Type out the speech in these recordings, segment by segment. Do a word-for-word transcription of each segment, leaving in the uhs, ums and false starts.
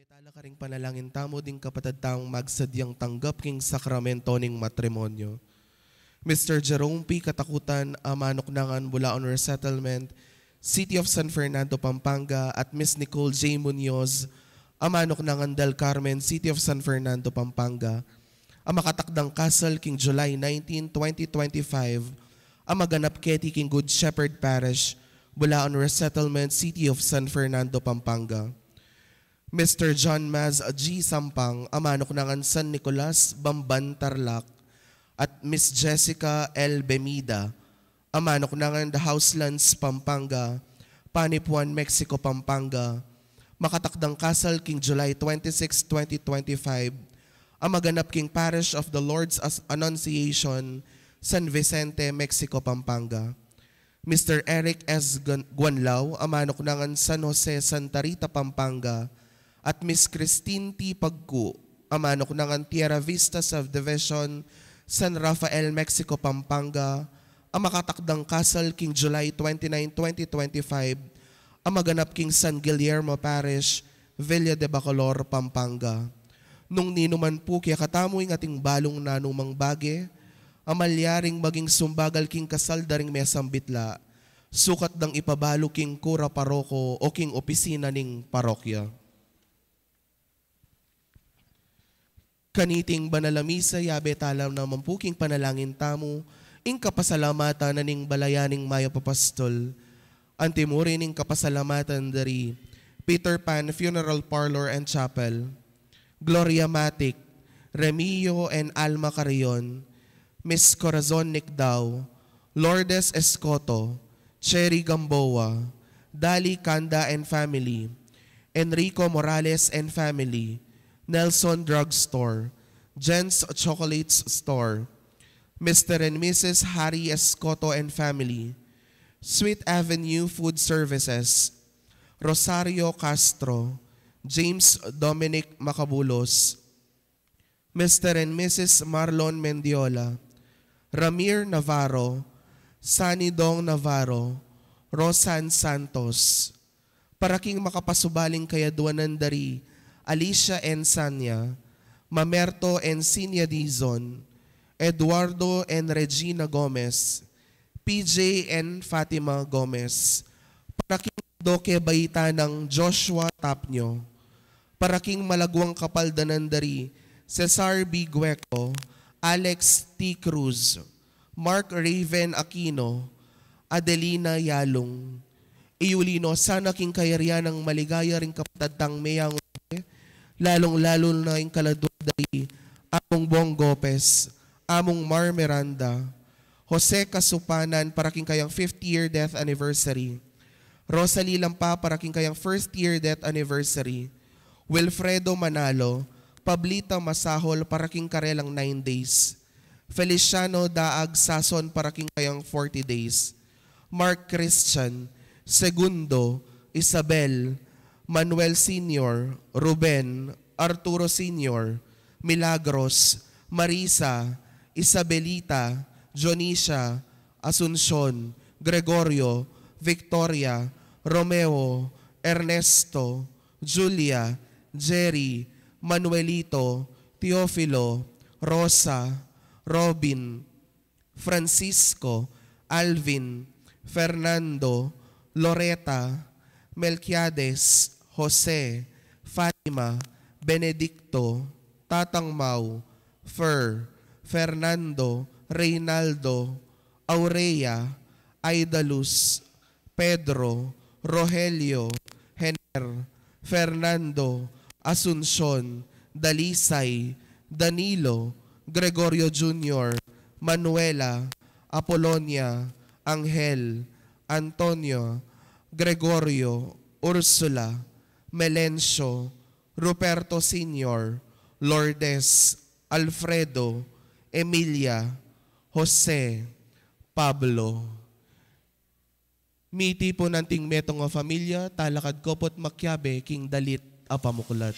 Tala karing panalangin tamu ding kapatad tamung magsadyang tanggap king sakramento ning matrimonyo. Mister Jerome P. Katakutan, a manuknangan Bulaon Resettlement, City of San Fernando, Pampanga, at Miss Nicole J. Munoz, a manuknangan Del Carmen, City of San Fernando, Pampanga, a makatakdang kasal king July nineteen, twenty twenty-five, a maganap keti king Good Shepherd Parish, Bulaon Resettlement, City of San Fernando, Pampanga. Mister John Maz G. Sampang, a manuknangan San Nicolas, Bamban, Tarlac, at Miss Jessica L. Bemida, a manuknangan The Houselands, Pampanga, Panipuan, Mexico, Pampanga, makatakdang kasal king July twenty-six, twenty twenty-five, a maganap king Parish of the Lord's As-, Annunciation, San Vicente, Mexico, Pampanga. Mister Eric S. Gun-, Guanlao, a manuknangan San Jose, Santa Rita, Pampanga, at Miss Christine T. Pagku, a manuknangan Tierra Vista Subdivision, San Rafael, Mexico, Pampanga, a makatakdang kasal king July twenty-nine, twenty twenty-five, a maganap king San Guillermo Parish, Villa de Bacolor, Pampanga. Nung ninuman pu kekatamu ing ating balung nanumang bage, a malyaring maging sumbagal king kasal da ring mesang bitla, sukat dang ipabalu king kura paroko o king opisina ning parokya. Kaniting banal a misa, yabe tala naman pu king panalangin tamu ing kapasalamatan na ning balayan ning mayap a pastol. Antimurin ing kapasalamatan dari Peter Pan Funeral Parlor and Chapel, Gloria Matic, Remio and Alma Carrion, Miss Corazon Nicdao, Lourdes Escoto, Cherry Gamboa, Dali Kanda and family, Enrico Morales and family, Nelson Drugstore, Jen's Chocolates Store, Mister and Missus Harry Escoto and family, Sweet Avenue Food Services, Rosario Castro, James Dominic Macabulos, Mister and Missus Marlon Mendiola, Ramir Navarro, Sunny Dong Navarro, Rosan Santos, para king makapasubaling kayadwanan dari Alicia and Sanya, Mamerto and Sinya Dizon, Eduardo and Regina Gomez, P J and Fatima Gomez, para king Doke Baita nang Joshua Tapnyo, para king malagwang kapaldanan dari Cesar B. Gueco, Alex T. Cruz, Mark Raven Aquino, Adelina Yalung. Iyuli no sana king kayarian nang maligaya ring kapatad tang meyangunan, lalung-lalu na ing kaladwa dari Among Bong Gopez, Among Mar Miranda, Jose Casupanan para king kayang fifth year death anniversary. Rosalie Lampa para king kayang first year death anniversary. Wilfredo Manalo, Pablita Masahol para king karelang nine days. Feliciano Daag Sason para king kayang forty days. Mark Christian, Segundo, Isabel, Manuel Senior, Ruben, Arturo Senior, Milagros, Marisa, Isabelita, Dionisia, Asuncion, Gregorio, Victoria, Romeo, Ernesto, Julia, Jerry, Manuelito, Teofilo, Rosa, Robin, Francisco, Alvin, Fernando, Loreta, Melquiades, Jose, Fatima, Benedicto, Tatang Mau, Fer, Fernando, Reynaldo, Aurea, Aida Luz, Pedro, Rogelio, Hener, Fernando, Asuncion, Dalisay, Danilo, Gregorio Junior, Manuela, Apolonia, Angel, Antonio, Gregorio, Ursula, Melencio, Ruperto Senior, Lourdes, Alfredo, Emilia, Jose, Pablo. Mitipun anting metung a familia, talakad ko po't makiabe king dalit a pamuklat.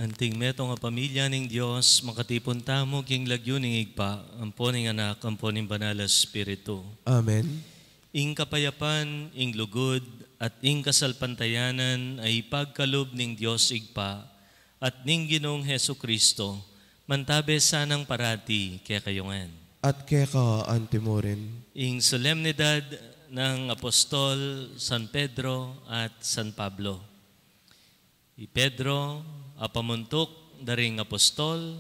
Anting metung a pamilya ning Dios, makatipun tamu king lagyu ning Ibpa, ampo ning Anak, ampo ning Banal a Espiritu. Amen. Ing kapayapan, ing lugud, at ing kasalpantayanan a ipagkalub ning Dios Ibpa at ning Ginung Jesucristo, mantabe sanang parati kekayu ngan. At keka antimurin. Ing solemnidad ng Apostol San Pedro at San Pablo. I Pedro a pamuntuk da ring apostol,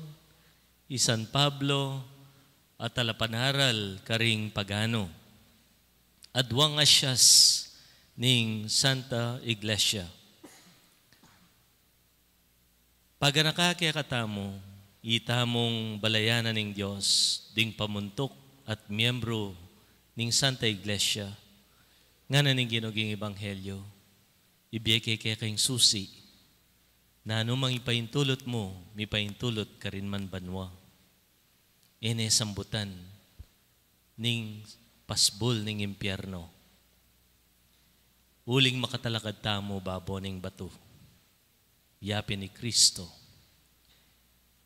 i San Pablo a talapanaral karing pagano. Aduang asyas ning Santa Iglesia. Paganaka kekatamu, itamung balayanan ning Dios, ding pamuntuk at miyembru ning Santa Iglesia, ngana ning Ginu king Ebanghelyo, ibie ke keka ing susi, nanu mang ipaintulut mu, mipaintulut karin man banua. E ne sambutan ning pasbul ning impierno. Uling makatalakad tamu babo ning batu, yapin i Kristo.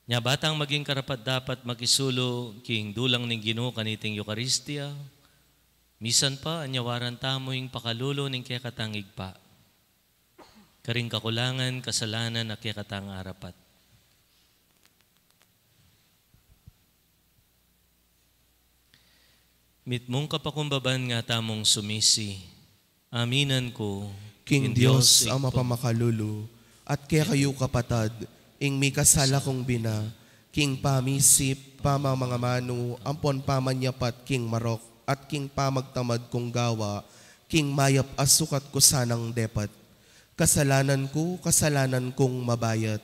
Nya ba tang maging karapat-dapat makisulu king dulang ning Ginu kaniting Eukaristia, misan pa anyawaran tamu ing pakalulu ning kekatang Ibpa karing kakulangan, kasalanan a kekatang arapat. Mitmung kapakumbaban nga tamung sumisi, aminan ku king Dios a mapamakalulu, at kekayu kapatad, ing mikasala kung bina, king pamisip, pamamangamanu, ampon pamanyapat king marok, at king pamagtamad kung gawa, king mayap a sukat ku sanang depat. Kasalanan ku, kasalanan kung mabayat.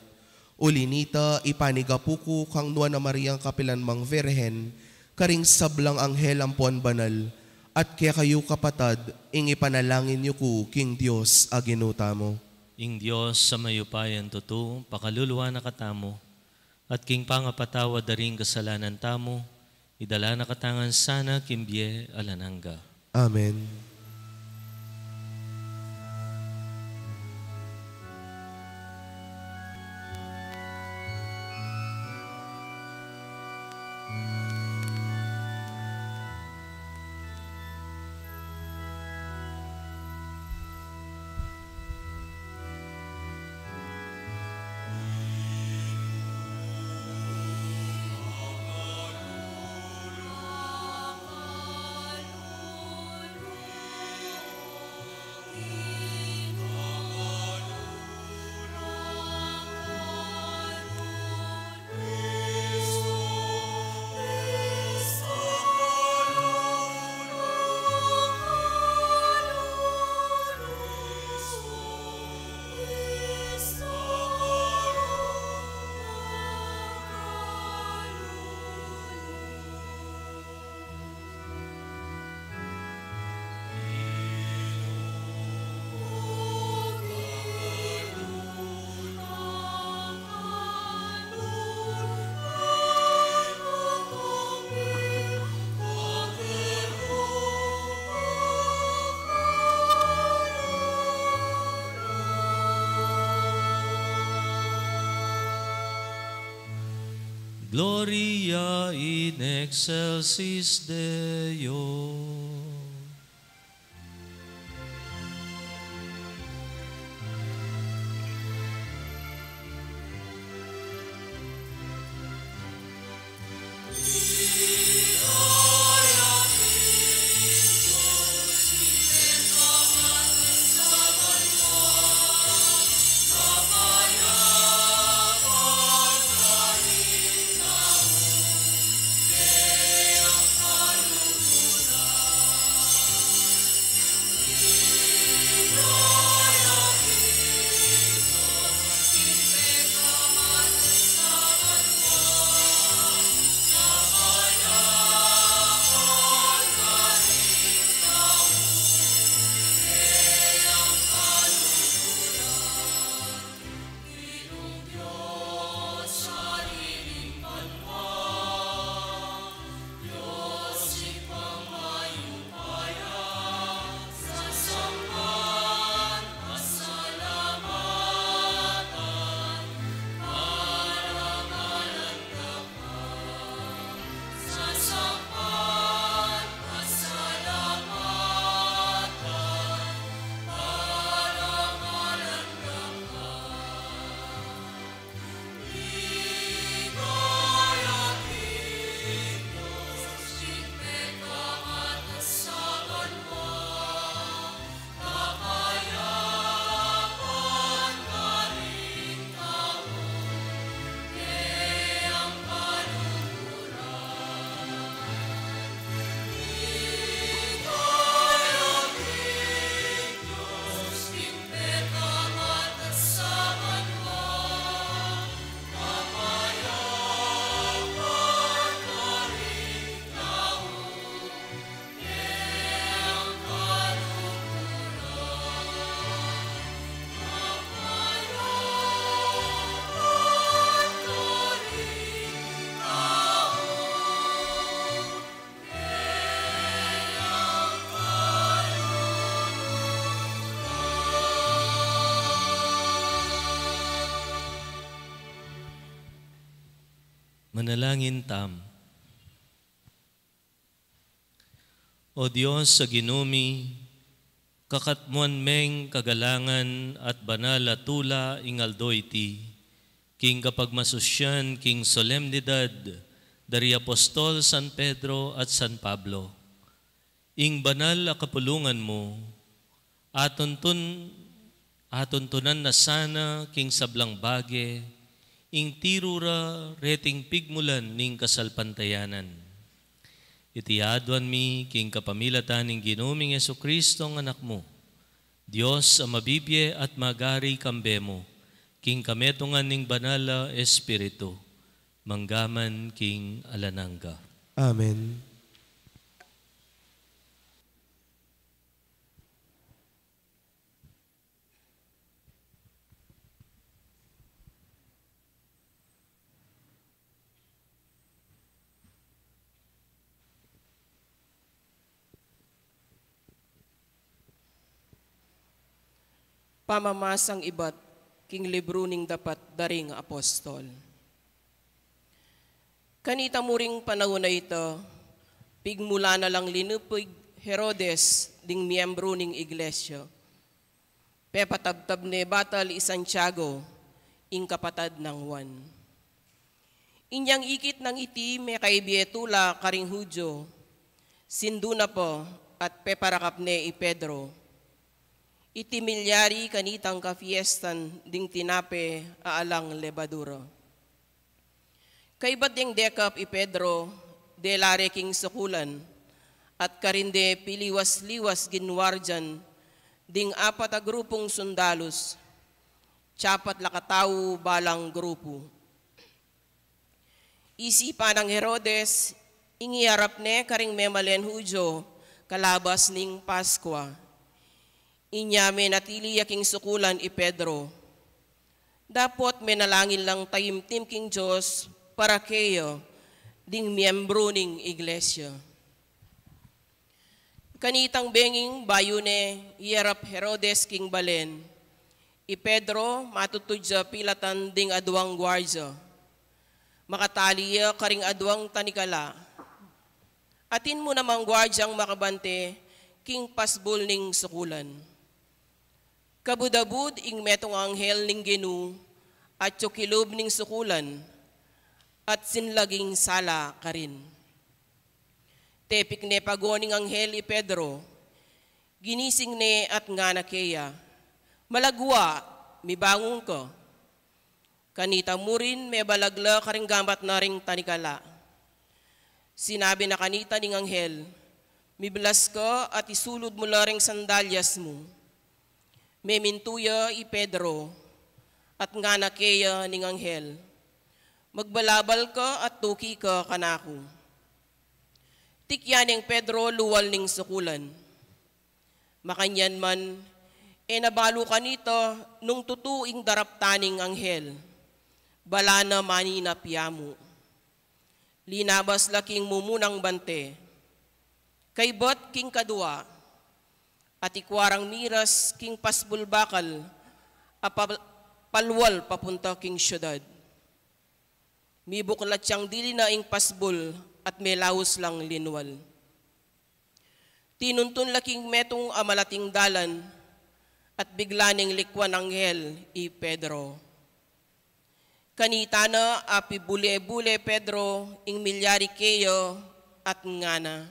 Uli nita, ipanigapu ku kang Nuan a Mariang kapilan mang Virgen, karing sablang anghel ampon banal, at kekayu kapatad, ing ipanalangin yu ku king Dios a Ginu tamu. Ing Dios a mayupayang tutu, pakaluluan na katamu, at king pangapatawad da ring kasalanan tamu, idala na katamu ngan sana king bie alang angga. Amen. Gloria in excelsis Deo. Manalangin tam. O Dios a Ginu mi, kakatmuan meng kagalangan at banal a tula ing aldo iti, king kapagmasusyan king solemnidad dari apostol San Pedro at San Pablo. Ing banal a kapulungan mu, atuntun, atuntunan na sana king sablang bage, ing tiru ra reting pigmulan ning kasalpantayanan. Iti aduan mi king kapamilatan ning Ginu ming Jesucristo a Anak mu, Dios a mabibie at magari kambe mu, king kametungan ning Banal a Espiritu, manggaman king alang angga. Amen. Pamamasang ibat king libru ning dapat da ring apostol. Kanita mu ring panaun a ita, pigmulan na lang linupig Herodes ding miyembru ning iglesia. Pepatabtab ne batal i Santiago, ing kapatad nang Juan. Inyang ikit nang iti mekaibie tula karing Judio, sindu na pa at peparakap ne i Pedro. Iti milyari kanitang kafiestan ding tinape a alang lebadura. Kaybat deng dekap i Pedro, dela re king sukulan, at karin de piliwas-liwas ginwardian ding apat a grupung sundalus, tsapat la katau balang grupu. Isipan nang Herodes, ing iarap ne karing memalen Judio kalabas ning Paskua. Inya menatili ya king sukulan i Pedro. Dapot menalangin lang taimtim king Dios para keya ding miyembru ning iglesia. Kanitang benging bayu ne iarap Herodes king balen, i Pedro matutud ya pilatan ding aduang guardia. Makatali ya karing aduang tanikala. Atin mu namang guardiang makabante king pasbul ning sukulan. Kabud-abud ing metung a anghel ning Ginu atyu kilub ning sukulan at sinlaging sala karin. Tepik ne pago ning anghel i Pedro, ginising ne at ngana keya, "Malagwa, mibangun ka." Kanita mu rin mebalag la karing gambat na ring tanikala. Sinabi na kanita ning anghel, "Miblas ka at isulud mu la ring sandalyas mu." Memintu ya i Pedro, at ngana keya ning anghel, "Magbalabal ka at tuki ka kanaku." Tikyan neng Pedro lual ning sukulan. Makanyan man, e na balu kanita nung tutu ing daraptan ning anghel. Bala na maninap ya mu. Linabas la king mumunang bante. Kaybat king kadua, at ikwa rang miras king pasbul bakal a pa-, palual papunta king siudad. Mibuklat yang dili na ing pasbul at melaus lang linwal. Tinuntun la king metung a malating dalan at bigla neng likwan anghel i Pedro. Kanita na apibule-bule Pedro ing milyari keya at ngana,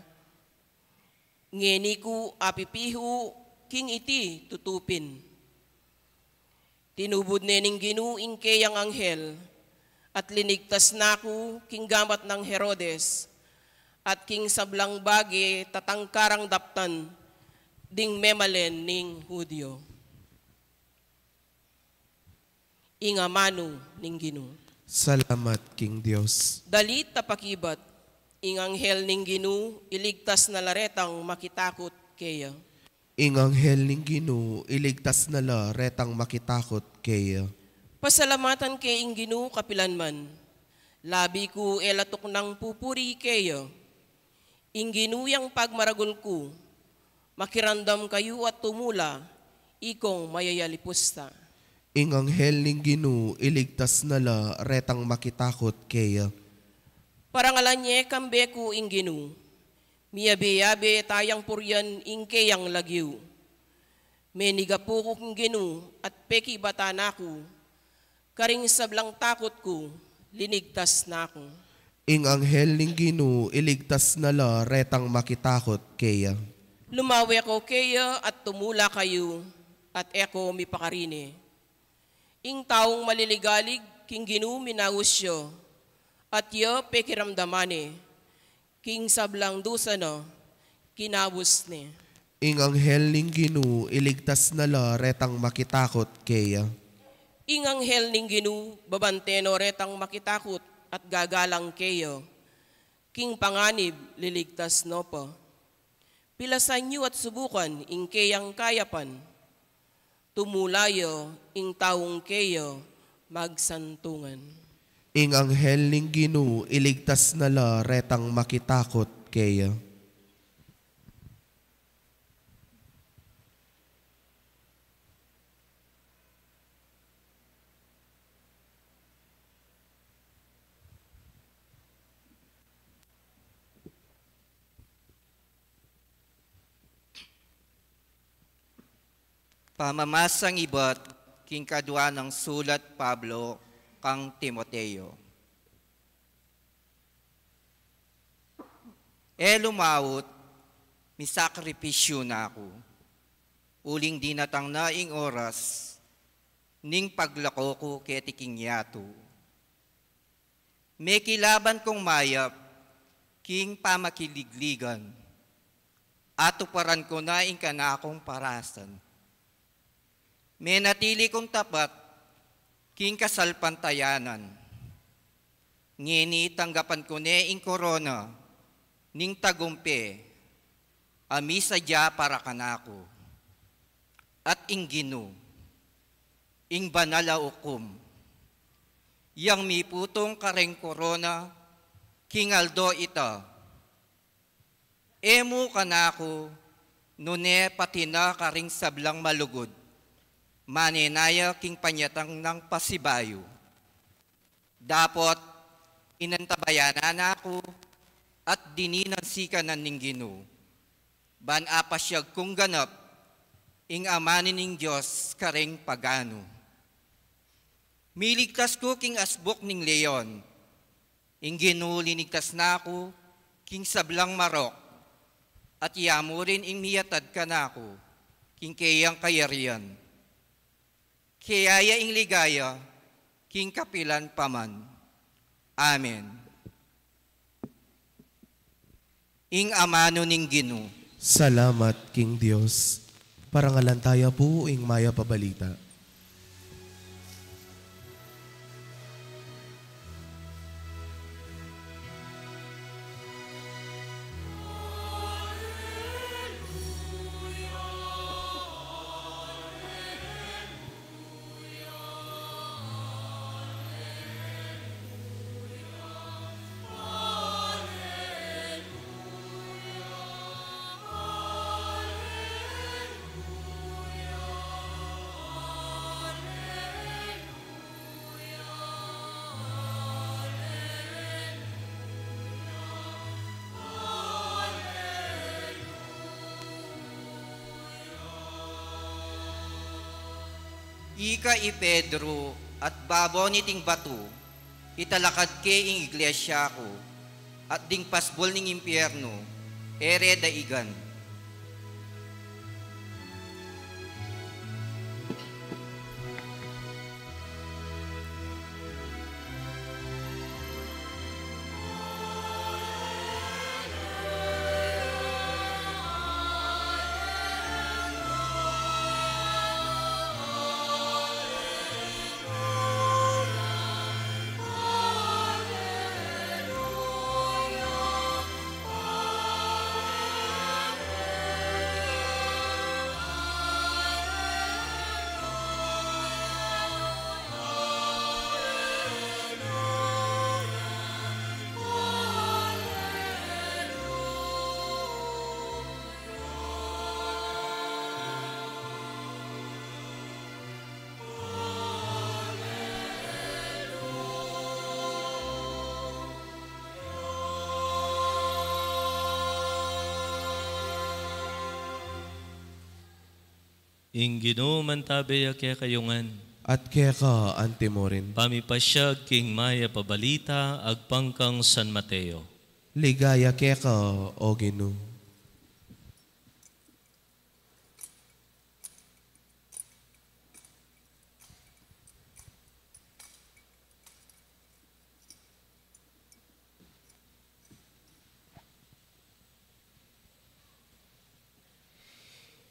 "Ngeni ku apipihu king iti tutu pin." Tinubud ne ning Ginu ing keyang anghel, at linigtas na ku king gamat nang Herodes, at king sablang bage tatangkarang daptan ding memalen ning Judio. Ing amanu ning Ginu. Salamat king Dios. Dalit a pakibat, ing anghel ning Ginu iligtas na la retang makitakut keya. Ing anghel ning Ginu iligtas na la retang makitakut keya. Pasalamatan ke ing Ginu kapilan man. Labi ku e la tuknang pupuri keya. Ing Ginu yang pagmaragul ku. Makiramdam kayu at tumula, ikong mayayalipus ta. Ing anghel ning Ginu iligtas na la retang makitakut keya. Parangalan ye kambe ku ing Ginu. Miyabe-yabe tayang purian ing keyang lagyu. Menigapu ku king Ginu at pekibatan na ku. Karing sablang takut ku, linigtas na ku. Ing anghel ning Ginu iligtas na la retang makitakut keya. Lumawe ko keya at tumula kayu, at e ko mipakarine. Ing taung maliligalig king Ginu minaus ya, at ya pekiramdaman ne, king sablang dusa na, kinaus ne. Ing anghel ning Ginu iligtas na la retang makitakut keya. Ing anghel ning Ginu babante no retang makitakut at gagalang keya, king panganib liligtas no pa. Pilasan yu at subukan ing keyang kayapan. Tumula ya ing taung keya magsantungan. Ing anghel ning Ginu iligtas na la retang makitakut keya. Pamamasang ibat king kadua nang sulat Pablo kang Timoteo. E lumaut, misakripisyu na ku. Uling dinatang na ing oras ning paglako ku keti king yatu. Mekilaban kung mayap king pamakiligligan. Atuparan ku na ing kanakung parasan. Menatili kung tapat king kasalpantayanan. Ngeni tanggapan ku ne ing korona ning tagumpe a misadya para kanaku. At ing Ginu, ing banal a ukum, yang miputung kareng korona king aldo ita, e mu kanaku nune pati na karing sablang malugud, manenaya king panyatang nang pasibayu. Dapot inantabayanan na ku at dinan sikanan ning Ginu, ban apasyag kung ganap ing amanu ning Dios kareng paganu. Miligtas ku king asbuk ning leon, ing Ginu linigtas na ku king sablang marok, at ya mu rin ing miyatad kanaku king keyang kayarian. Kaya ya ing ligaya king kapilan pa man. Amen. Ing amanu ning Ginu. Salamat king Dios. Parangalan taya pu ing mayap a balita. Ika i Pedro, at babo niting batu italakad ke ing iglesia ku, at ding pasbul ning impiernu e re daigan. Ing Ginu mantabe ya kekayu ngan. At keka antimurin. Pamipasyag king mayap a balita agpang kang San Mateo. Ligaya keka, O Ginu.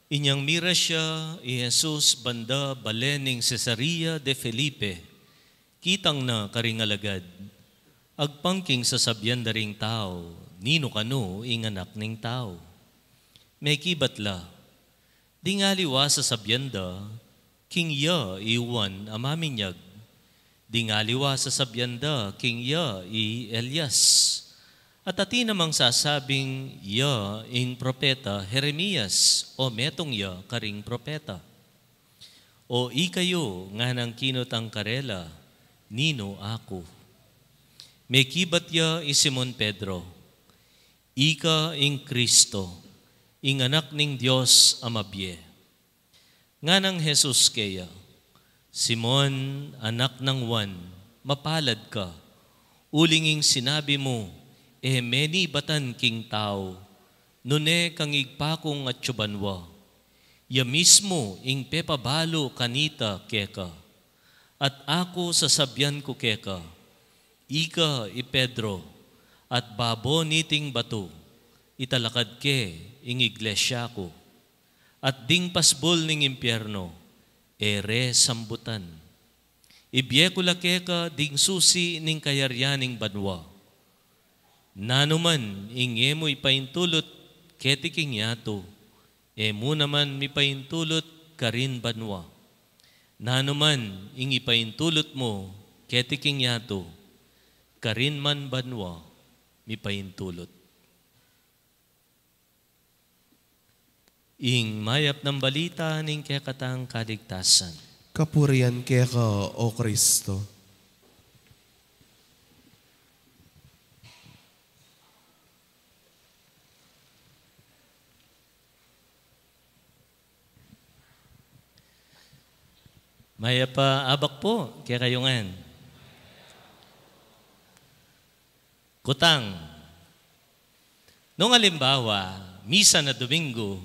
Inyang miras ya i Jesus banda bale ning Cesarea de Felipe, kitang na karing alagad. Agpang king sasabian da ring tau, "Ninu kanu ing Anak ning Tau?" Mekibat la, "Ding aliwa sasabian da, king iya i Juan a maminyag. Ding aliwa sasabian da, king iya i Elias. At atin namang sasabing iya ing propeta Jeremias, o metung ya karing propeta." O ikayu, nganang kinutang karela, "Ninu aku?" Mekibat ya i Simon Pedro, "Ika ing Kristo, ing Anak ning Dios a mabie." Nganang Jesus keya, "Simon, anak nang Juan, mapalad ka, uling ing sinabi mu, e menibatan king tau, nune kang Ibpa kung atsu banua. Ya mismu ing pepabalu kanita keka. At aku sasabian ku keka, ika i Pedro, at babo niting batu, italakad ke ing iglesia ku. At ding pasbul ning impiernu, e re sambutan. Ibie ku la keka ding susi ning kayarian ning banua. Nanu man ing e mu ipaintulut keti king yatu, e mu naman mipaintulut karin banua. Nanu man ing ipaintulut mu keti king yatu, karin man banua mipaintulut." Ing mayap nang balita ning kekatang kaligtasan. Kapurian keka, O Kristo. Mayap a abak pu kekayu ngan. Kutang. Nung alimbawa, misa na Domingo,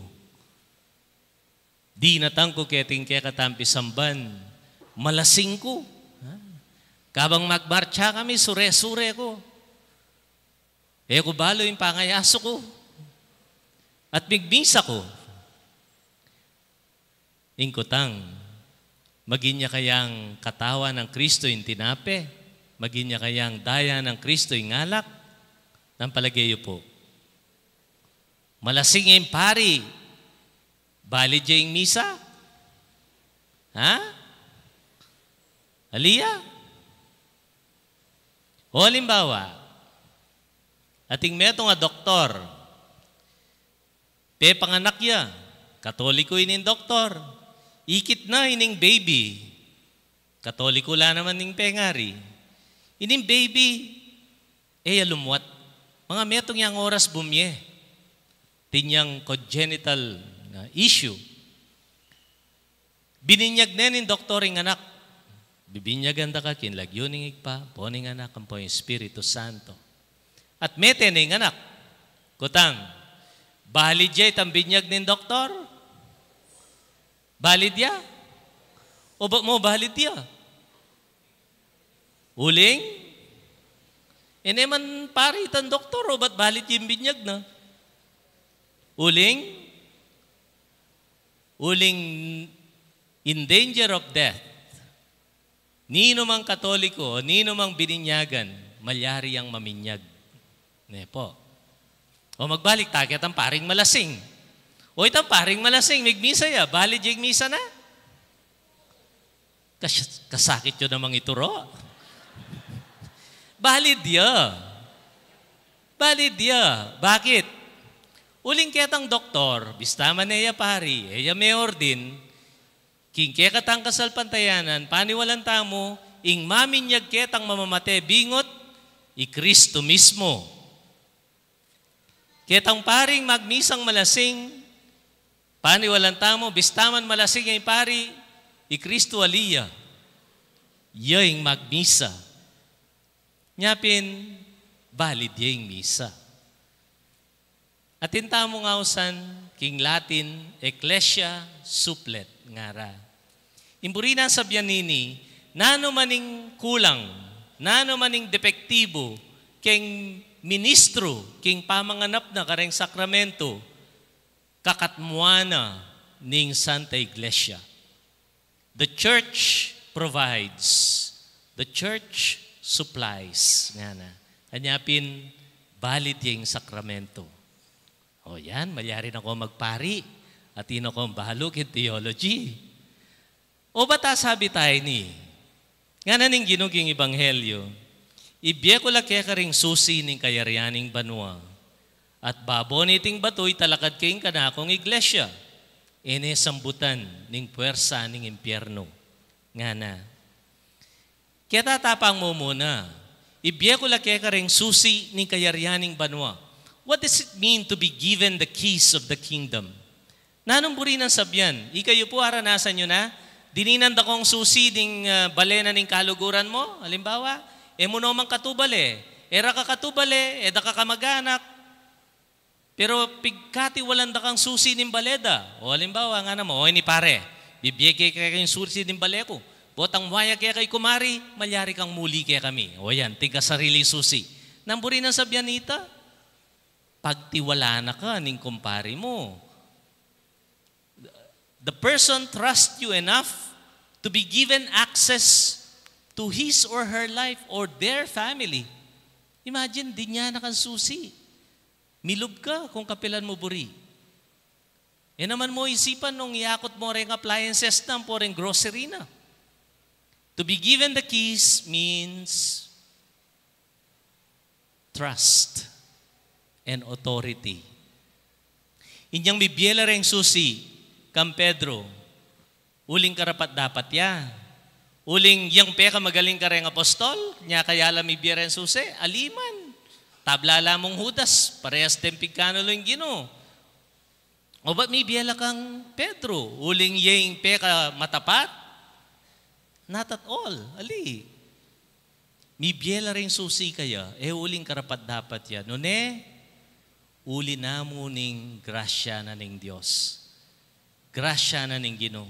dinatang ku keting kekatang pisamban, malasing ku. Ha? Kabang magmartsa kami, sure-sure ku. E ku balu ing pangayasu ku. At migmisa ku. Ing kutang, maging ya kayang katawan nang Kristo ing tinape? Maging ya kayang daya nang Kristo ing alak? Nang palage yu pu. Malasing ing pari, valid ya ing misa? Ha? Ali ya? O alimbawa, ating metung a doktor, pepanganak ya, Katoliko ining doktor. Ikit na ining baby, Katoliko la naman ning pengari. Ining baby, e ya lumwat. Mga metung yang oras bumie. Atin yang congenital na issue. Bininyag ne ning doktor ing anak. Bibinyagan da ka king lagyu ning Ibpa, ampo ning Anak, ampo ning Espiritu Santo. At mete ne ing anak. Kutang, valid ya itang binyag ning doktor? Valid ya? Obat mu valid ya? Uling? E ne man pari itang doktor, obat valid ya ing binyag na? Uling? Uling in danger of death. Ninu mang Katoliko, ninu mang bininyagan, malyari yang maminyag. Ne pu. O magbalik ta ketang paring malasing. O itang paring malasing, migmisa ya, valid ya ing misa na? Kas-, kasakit yu namang ituro. Valid ya. Valid ya. Bakit? Uling ketang doktor, bista man e ya pari, e ya me-ordain, king kekatang kasalpantayanan, paniwalan tamu, ing maminyag ketang mamamate bingut, i Kristo mismu. Ketang paring magmisang malasing, Paniwalan tamu, bista man malasing ya ing pari, i Kristu ali ya. Ya ing magmisa. Nya pin, valid ya ing misa. Atin tamung ausan, king Latin, Ecclesia supplet, ngara. Ing buri nang sabian nini, nanu man ing kulang, nanu man ing depektibu, keng ministru, king pamanganap na kareng sakramentu, kakatmuan na ning Santa Iglesia. The church provides, the church supplies, ngana. Anya pin, valid ya ing sakramentu. O yan, malyari na kong magpari, atin na kong balu king theology. O ba't asabi tayu ini? Ngana ning Ginu king Ebanghelyo, ibie ku la keka ring susi ning kayarian ning banua, at babo niting batu italakad ke ing kanakung iglesia, e ne sambutan ning puersa ning impiernu. Ngana. Keta tapang mu muna, ibie ku la keka ring susi ning kayarian ning banua. What does it mean to be given the keys of the kingdom? Nanung buri nang sabian? Ikayu pu, aranasan yu na, dininan da kong susi ding, ah, bale na ning kaluguran mu. Alimbawa, e mu no man katubale, e ra ka katubale, e da ka kamaganak. Pero pigkatiwalan da kang susi ning bale da. O alimbawa, ngana mu, o ini pare, bibie ke keka ing susi ning bale ku. Botang muaya keka i kumari, malyari kang muli kekami. O yan, tingkasariling susi. Nanu buri nang sabian nita? Pagtiwala na ka ning kumpari mu. The person trust you enough to be given access to his or her life or their family. Imagine, dinya na kang susi. Milub ka kung kapilan mu buri. E naman mu isipan nung iakut mu reng appliances na, ampo reng grocery na. To be given the keys means trust and authority. Inyang mibie la reng susi kang Pedro, uling karapat-dapat ya? Uling yang pekamagaling kareng apostol, nya kaya la mibie reng susi? Ali man. Tabla la mung Judas, parehas deng pigkanalu ning Ginu. O ba't mibie la kang Pedro? Uling ya ing pekamatapat? Not at all. Ali. Mibie la reng susi kaya, e uling karapat-dapat ya. Nune, uli na mu ning grasya na ning Dios. Grasya na ning Ginu.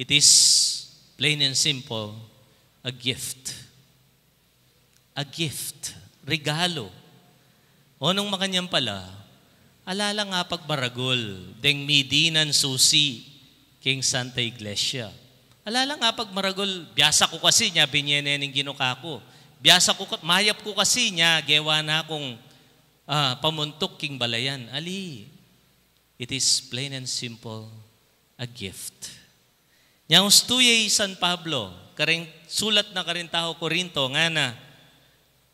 It is plain and simple, a gift. A gift, regalo. O nung makanyan pala, ala lang apagmaragul deng midinan susi king Santa Iglesia. Ala lang apagmaragul, biasa ku kasi nya binie ne ning Ginu kaku. Biasa ku ka-, mayap ku kasi nya gewa na kung, ah, pamuntuk king balayan. Ali, it is plain and simple, a gift. Nya ustu ya i San Pablo, kareng sulat na kareng tau Corinto, ngana,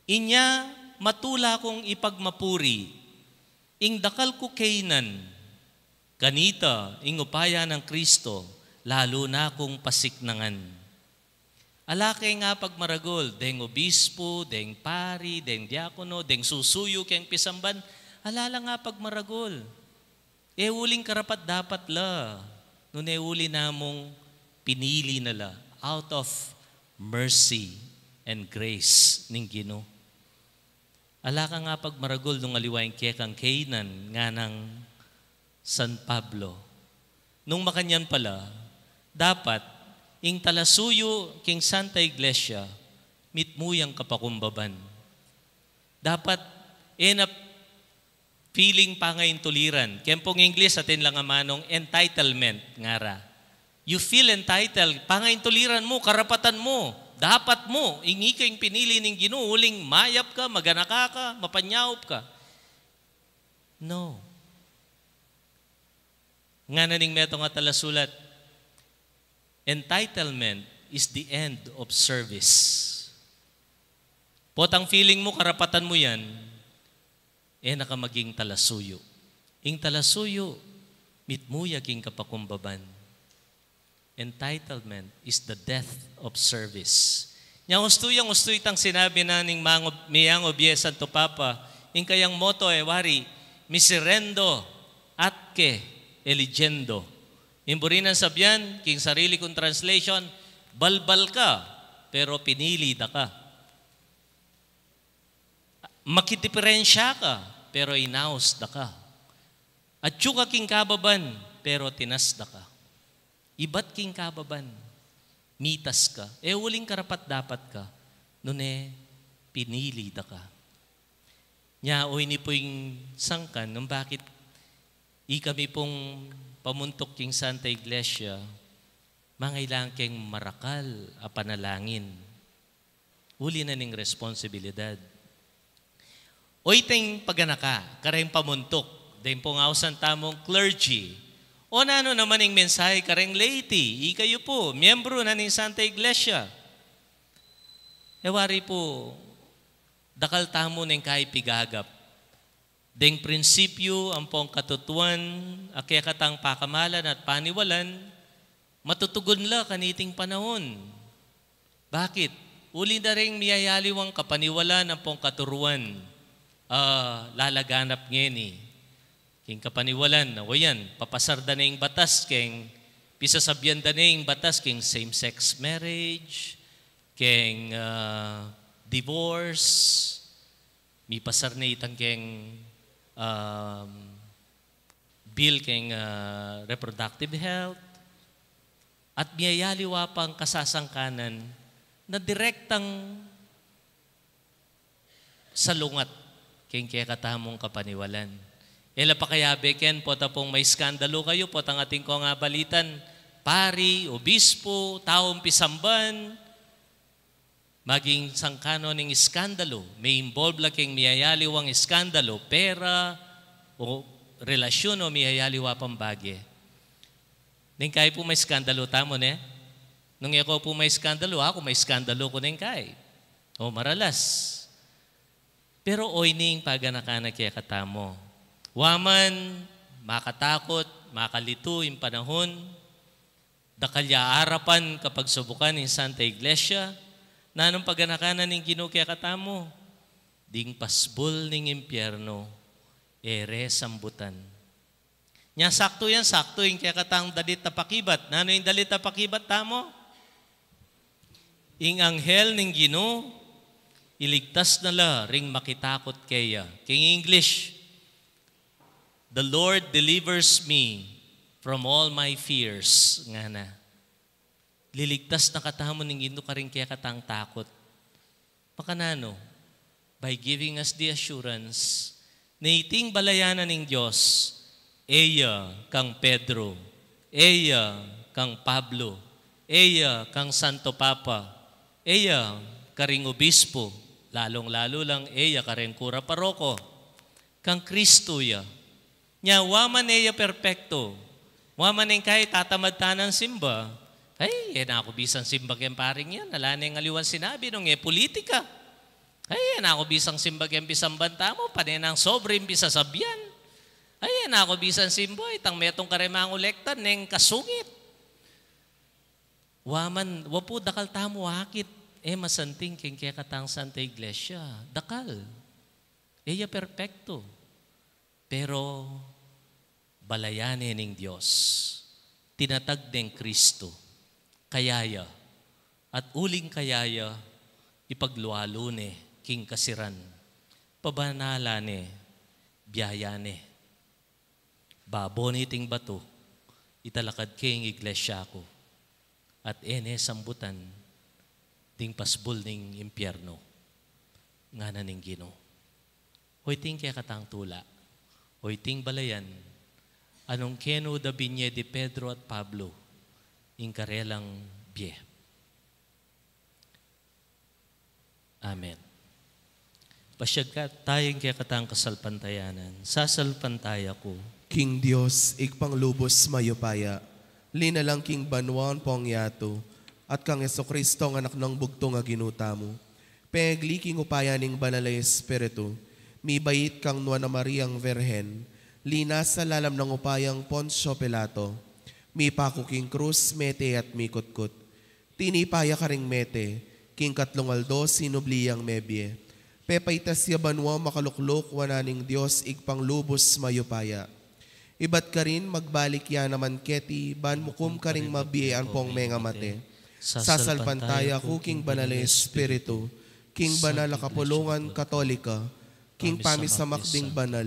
inya matula kung ipagmapuri ing dakal ku kaynan, kanita ing upaya nang Kristo, lalu na kung pasiknangan. Ala keng apagmaragul, deng obispo, deng pari, deng diakono, deng susuyu keng pisamban, ala lang apagmaragul. E uling karapat-dapat la, nune uli na mung pinili na la out of mercy and grace ning Ginu. Ala kang apagmaragul nung aliwa ing kekang kaynan, nganang San Pablo. Nung makanyan pala, dapat ing talasuyu king Santa Iglesia mitmu yang kapakumbaban. Dapat e na feeling pangaintuliran. Keng pung English, atin lang amanung entitlement, ngara. You feel entitled. Pangaintuliran mu, karapatan mu, dapat mu. Ing ika ing pinili ning Ginu, uling mayap ka, maganaka ka, mapanyaup ka. No. Ngana ning metung a talasulat, entitlement is the end of service. Potang feeling mu, karapatan mu yan, e na ka maging talasuyu. Ing talasuyu, mitmu ya king kapakumbaban. Entitlement is the death of service. Nya ustu yang ustu itang sinabi na ning mango-, miyang obie Santo Papa, ing kayang motto e wari, miserendo atque eligiendo. Ing buri nang sabian, king sarili kung translation, balbal ka, pero pinili da ka. Makidiperensya ka, pero inaus da ka. Atyu ka king kababan, pero tinas da ka. Ibat king kababan, mitas ka. E uling karapat-dapat ka, nune pinili da ka. Nya, o ini pu ing sangkan nung bakit ikami pung pamuntuk king Santa Iglesia, mangailangan keng marakal a panalangin. Uli na ning responsibilidad. O iting paganaka, kareng pamuntuk, deng pung ausan tamung clergy. O nanu naman ing mensahe kareng laity, ikayu pu, miyembro na ning Santa Iglesia. E wari pu, dakal tamu neng kaipigagap. Deng prinsipyu ampong katutuan a kekatang pakamalan at paniwalan, matutugun la kaniting panaun. Bakit? Uli da ring miyayaliwang kapaniwalan ampong katuruan a lalaganap ngeni. King kapaniwalan, o yan, papasar da ne ing batas keng, pisasabian da ne ing batas keng same-sex marriage, keng, ah, divorce, mipasar ne itang keng, um, bill keng, ah, reproductive health, at miyayaliwa pang kasasangkanan na direktang salungat keng kekatamung kapaniwalan. E la pakayabe ken, pota pung maiskandalu kayu, pota atin kong abalitan, pari, obispo, taung pisamban, maging sangkanan ning iskandalu, me-involve la keng miyayaliwang iskandalu, pera, o relasyun o miyayaliwa pang bage. Neng kai pu maiskandalu tamu, ne? Nung e ko pu maiskandalu, aku maiskandalu ku neng kai. O maralas. Pero o ini ing paganaka na kekatamu. Wa man makatakut, makalitu ing panahun, dakal ya arapan kapagsubukan ing Santa Iglesia, nanung paganaka na ning Ginu kekatamu, ding pasbul ning impyernu, e re sambutan. Nya saktu yan, saktu ing kekatang dalit a pakibat. Nanu ing dalit a pakibat tamu? Ing anghel ning Ginu, iligtas na la ring makitakut keya. King English, "The Lord delivers me from all my fears," ngana. Liligtas na katamu ning Ginu karing kekatang takut. Makananu? By giving us the assurance na iting balayan na ning Dios, e ya kang Pedro, e ya kang Pablo, e ya kang Santo Papa, e ya karing obispo, lalung-lalu lang e ya karing kura paroko, kang Kristu ya. Nya, wa man e ya perpektu. Wa man ing kai tatamad tanang simba. Ay, e na ku bisang simba keng paring yan. Ala neng aliwang sinabi nung e pulitika. Ay, e na ku bisang simba keng pisamban tamu, pane nang sobre ing pisasabian. Ay, e na ku bisang simba, itang metung kareng mangolekta, neng kasungit. Wa man, wa pu dakal tamu akit e masanting keng kekatang Santa Iglesia. Dakal. E ya perpektu. Pero balayan ne ning Dios, tinatag neng Kristu, kaya ya, at uling kaya ya, ipaglualu ne king kasiran, pabanalan ne, biayan ne. Babo niting batu, italakad ke ing iglesia ku, at e ne sambutan ding pasbul ning impyernu, ngana ning Ginu. Hoy, iting kekatang tula, hoy, iting balayan, a nung kenu da binie di Pedro at Pablo ing karelang bie. Amen. Pasyag ka taya ing kekatang kasalpantayanan. Sasalpantaya ku king Dios, Ibpang lubus mayupaya, linalang king banua ampong yatu, at kang Jesucristo, a Anak nang bugtung a Ginu tamu, pengagli king upaya ning Banal a Espiritu, mibait kang Nuan a Mariang Virgen, linasa lalam nang upayang Poncio Pilato, mipaku king krus, mete at mikutkut. Tinipa ya karing mete, king katlung aldo sinubli yang mebie. Pepaitas ya banua, makalukluk wanan ning Dios Ibpang lubus mayupaya. Ibat karin magbalik ya naman keti, ban mukum karing mabie ampong mengamate. Sasalpantaya ku king Banal a Espiritu, king banal a kapulungan Katolika, king pamisamak ding banal,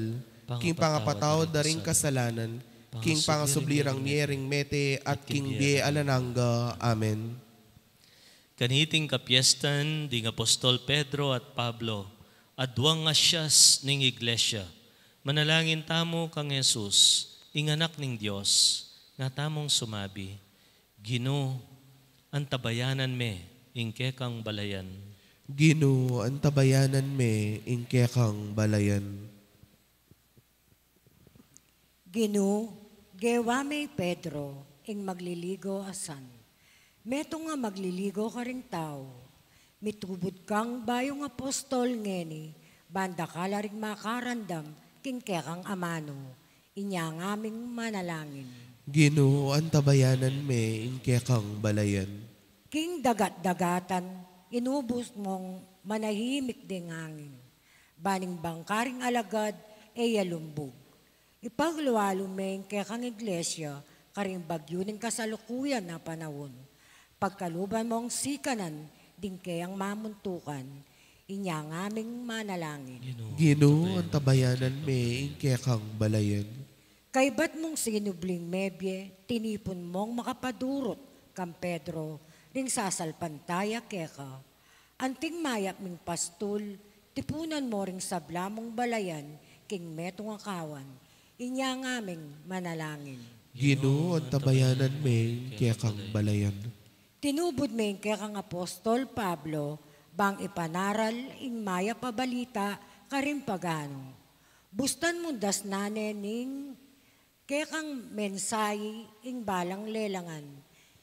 king pangapatawad da ring kasalanan, king pangasubli rang mie ring mete, at king bie alang angga. Amen. Kaniting kapiestan ding apostol Pedro at Pablo, aduang asias ning iglesia. Manalangin tamu kang Jesus, ing Anak ning Dios, nga tamung sumabi, Ginu, antabayanan me ing kekang balayan. Ginu, antabayanan me ing kekang balayan. Ginu, gewa me i Pedro ing magliligo a san. Metung a magliligo karing tau. Mitubud kang bayung apostol ngeni, ban dakal a ring makarandam king kekang amanu. Inya ngaming manalangin. Ginu, antabayanan me ing kekang balayan. King dagat-dagatan, inubus mong manahimik ding angin. Ban ing bangka ring alagad e ya lumbug. Ipaglualu me ing kekang iglesia karing bagyu ning kasalukuyan a panaun. Pagkaluban mong sikanan ding keyang mamuntukan. Inya ngaming manalangin. Ginu, antabayanan me ing kekang balayan. Kaybat mung sinubling mebie, tinipun mong makapadurut kang Pedro ring sasalpantaya keka. Anting mayap ming pastul, tipunan mo ring sabla mung balayan king metung a kawan. Inya ngaming manalangin. Ginu, antabayanan me ing kekang balayan. Tinubud me ing kekang apostol Pablo bang ipanaral ing mayap a balita karing pagano. Bustan mung dasnan ne ning kekang mensahi ing balang lelangan.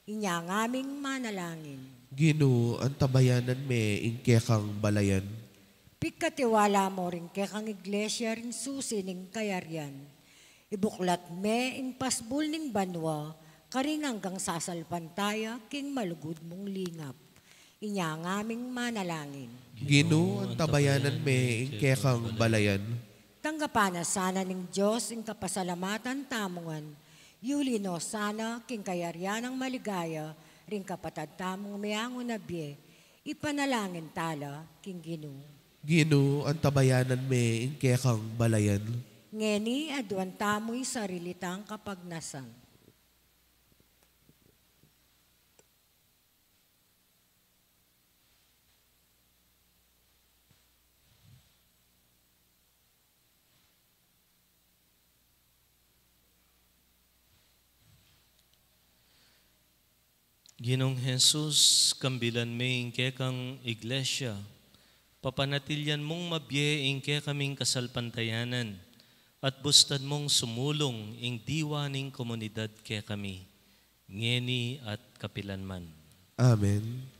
Inya ngaming manalangin. Ginu, antabayanan me ing kekang balayan. Pikatiwala mo ring kekang iglesia ring susi ning kayarian. Ibuklat me ing pasbul ning banua karing anggang sasalpantaya king malugud mung lingap. Inya ngaming manalangin. Ginu, antabayanan me ing kekang balayan. Tanggapan na sana ning Dios ing kapasalamatan tamu ngan. Yuli no sana king kayarian nang maligaya ring kapatad tamung meangu na bie. Ipanalangin tala king Ginu. Ginu, antabayanan me ing kekang balayan. Ngeni aduan tamu ing sarili tang kapagnasan. Ginung Jesus, kambilan me ing kekang iglesia, papanatilian mung mabie ing kekaming kasalpantayanan, at bustan mung sumulung ing diwa ning komunidad kekami, ngeni at kapilan man. Amen.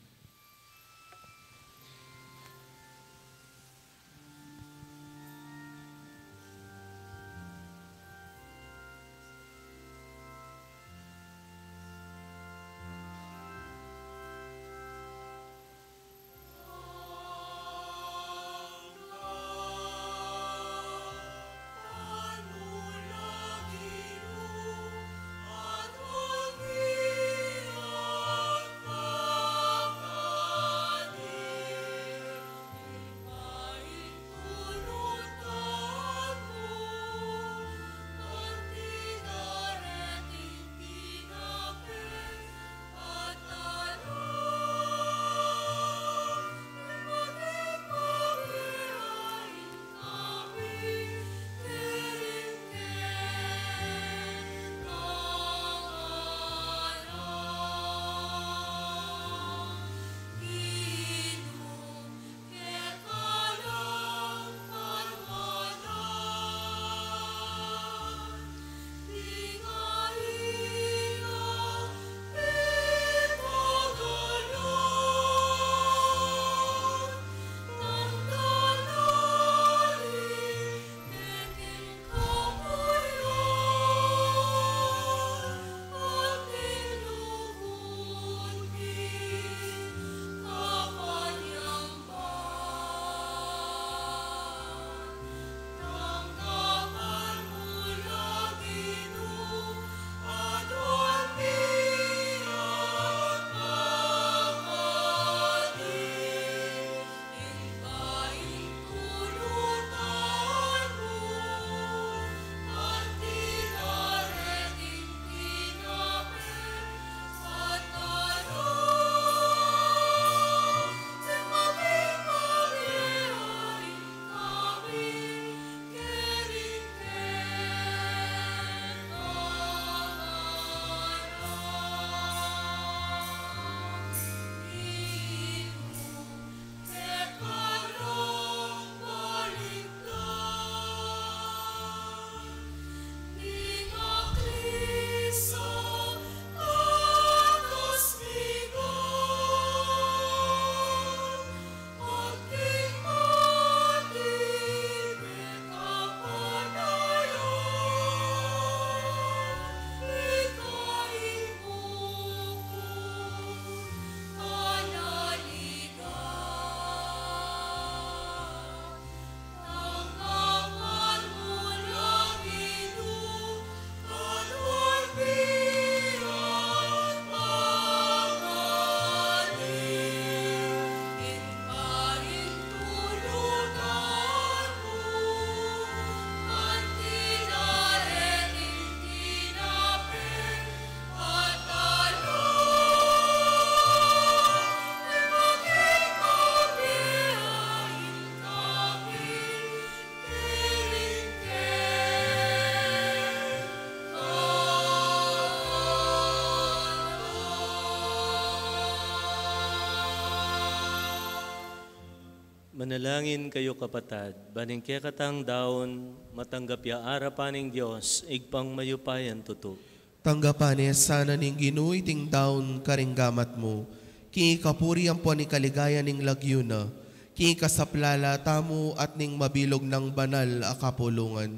Manalangin kayu, kapatad, ban ing kekatang daun matanggap ya arapan ning Dios, Ibpang mayupayang tutu. Tanggapan ne sana ning Ginu iting daun karing gamat mu, king kapurian ampon king kaligayan ning lagyu na, king kasaplalan tamu at ning mabilug nang banal a kapulungan.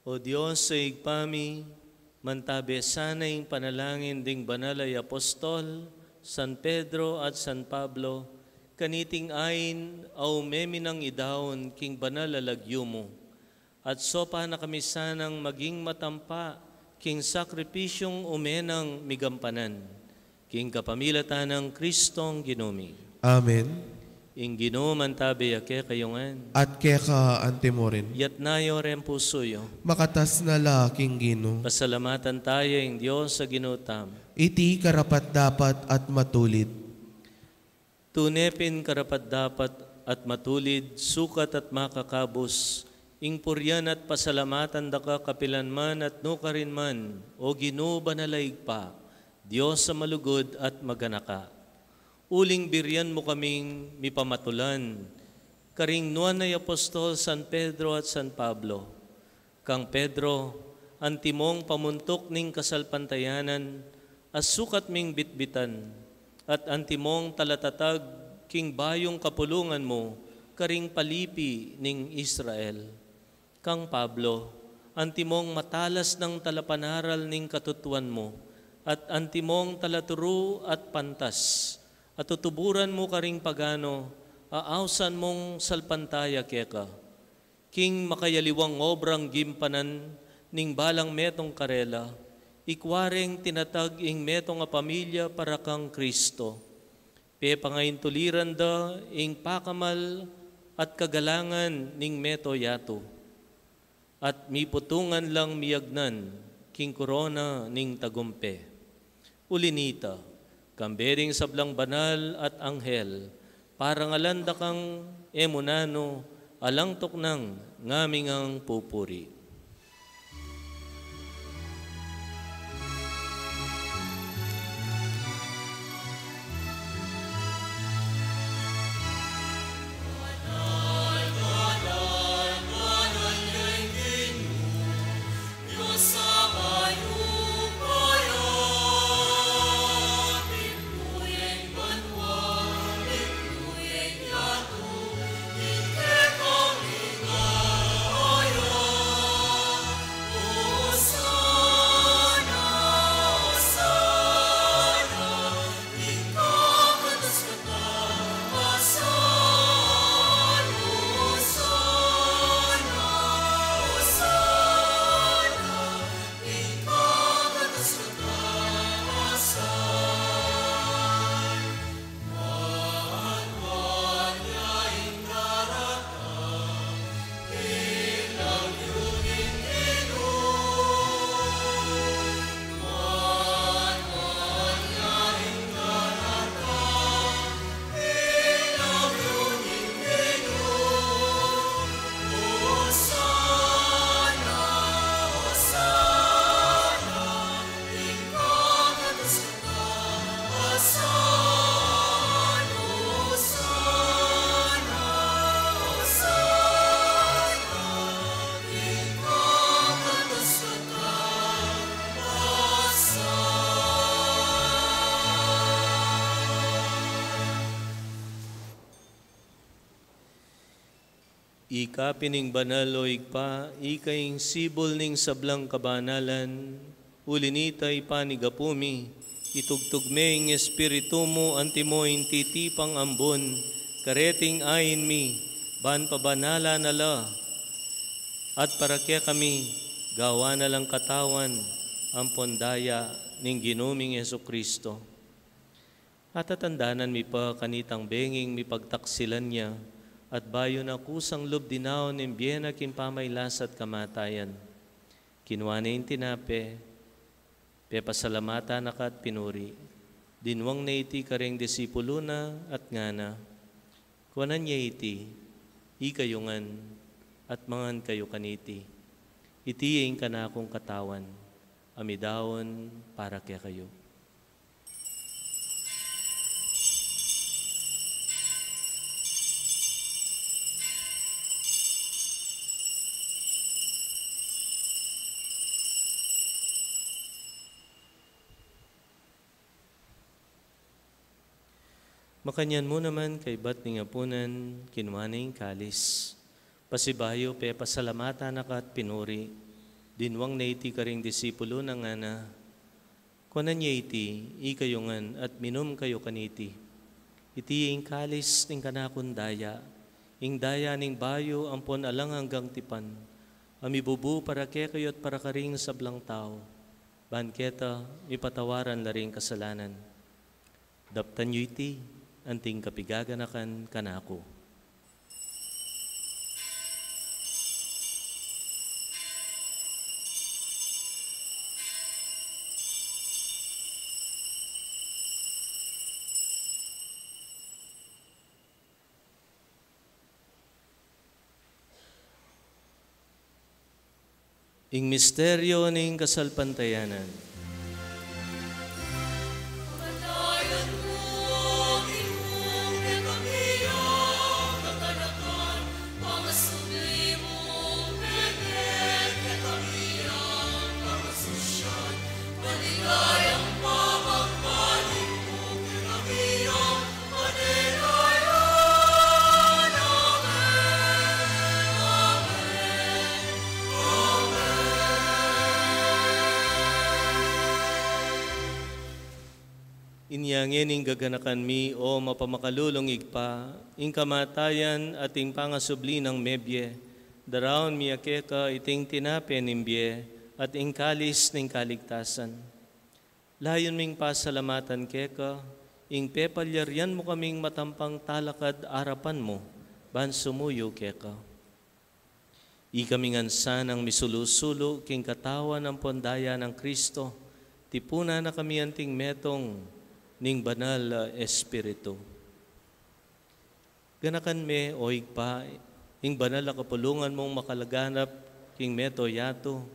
O Dios a Ibpa mi, mantabe sana ing panalangin ding banal a apostol, San Pedro at San Pablo, kaniting ain a ume mi nang idaun king banal a lagyu mu. At saupan na kami sanang maging matampa king sakripisyung ume nang migampanan. King kapamilatan nang Kristong Ginu mi. Amen. Ing Ginu mantabe ya kekayu ngan. At keka antimurin. Itas yu reng pusu yu. Makatas na la king Ginu. Pasalamatan taya ing Dios a Ginu tamu. Iti karapat-dapat at matulid. Tune pin karapat-dapat at matulid, sukat at makakabus, ing purian at pasalamatan da ka kapilan man at nukarin man, O Ginu, banal a Ibpa, Dios a malugud at maganaka. Uling birian mu kaming mipamatulan karing nuan a apostol San Pedro at San Pablo. Kang Pedro, antimong pamuntuk ning kasalpantayanan, a sukat ming bitbitan, at antimong talatatag king bayung kapulungan mu karing palipi ning Israel. Kang Pablo, antimong matalas nang talapanaral ning katutuan mu, at antimong talaturu at pantas, a tutuburan mu karing pagano a ausan mung salpantaya keka. King makayaliwang obrang gimpanan ning balang metung karela, ikwa reng tinatag ing metung a pamilya para kang Kristo. Pepangaintuliran da ing pakamal at kagalangan ning metung yatu, at miputungan lang miyagnan king korona ning tagumpe. Uli nita, kambe ding sablang banal at anghel, parangalan da kang e mu nanu alang tuknang ngamingang pupuri. Ika pin ing banal, o Ibpa, ika ing sibul ning sablang kabanalan, uli nita ipanigapu mi, itugtug me ing Espiritu mu antimo ing titipang ambun, kareting ain mi, ban pabanalan na la, at para kekami, gawan na lang katawan, ampon daya, ning Ginu ming Jesucristo. Atatandanan mi pa kanitang benging mipagtaksilan ya, at bayu na kusang lub dinaun ing bie na king pamailas at kamatayan. Kinua ne ing tinape, pepasalamatan na ka at pinuri. Dinwang ne iti kareng disipulu na at ngana, Kuanan ye iti, ikayu ngan, at mangan kayu kaniti. Iti ing kanakung katawan, a midaun para kekayu. Makanyan mu naman kaybat ning apunan, kinua ne ing kalis. Pasibayu, pepasalamatan na ka at pinuri. Dinwang ne iti karing disipulun na, ngana: Kuanan ye iti, ikayu ngan, at minum kayu kaniti. Iti ing kalis ning kanakung daya, ing daya ning bayu ampon alang anggang tipan, a mibubu para kekayu at para karing sablang tau, ban keta mipatawaran la ring kasalanan. Daptan yu iti, anting kapigaganakan kanaku. Ing misteryo ning kasalpantayanan. Inya ngeni ing gaganakan mi, o mapamakalulung Ibpa, ing kamatayan at ing pangasubli nang mebie, daraun mi ya keka iting tinape ning bie at ing kalis ning kaligtasan. Layun ming pasalamatan keka ing pepalyarian mu kaming matampang talakad arapan mu ban sumuyu keka. Ikami ngan sanang misulu-sulu king katawan ampon daya nang Kristo, tipunan na kami anting metung ning Banal a Espiritu. Ganakan me, o Ibpa, ing banal a kapulungan mung makalaganap king mabilug a yatu,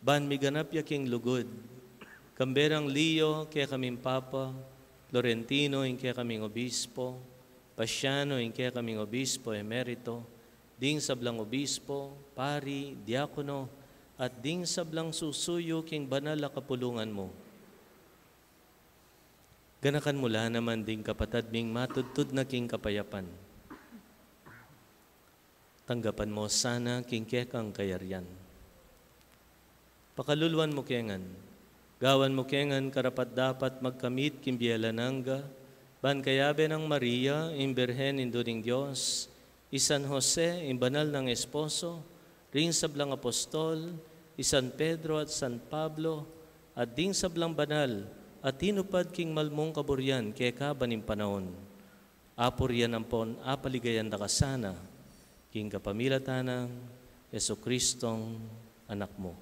ban miganap ya king lugud. Kambe nang Leo, kekaming Papa, Florentino, ing kekaming Obispo, Paciano, ing kekaming Obispo Emerito, ding sablang obispo, pari, diakono, at ding sablang susuyu king banal a kapulungan mu. Ganakan mu la naman ding kapatad ming matudtud na king kapayapan. Tanggapan mu la sana king kekang kayarian. Pakaluluan mu ke ngan. Gawan mu ke ngan karapat-dapat magkamit king bie alang angga, ban kayabe nang Maria, ing Birhen Indu ning Dios, i San Jose, ing banal nang esposo, ring sablang apostol, i San Pedro at San Pablo, at ding sablang banal a tinupad king malmung kaburian keka ban ing panaun. Apurian ampon apaligayan da ka sana, king kapamilatan nang Jesucristong Anak mu.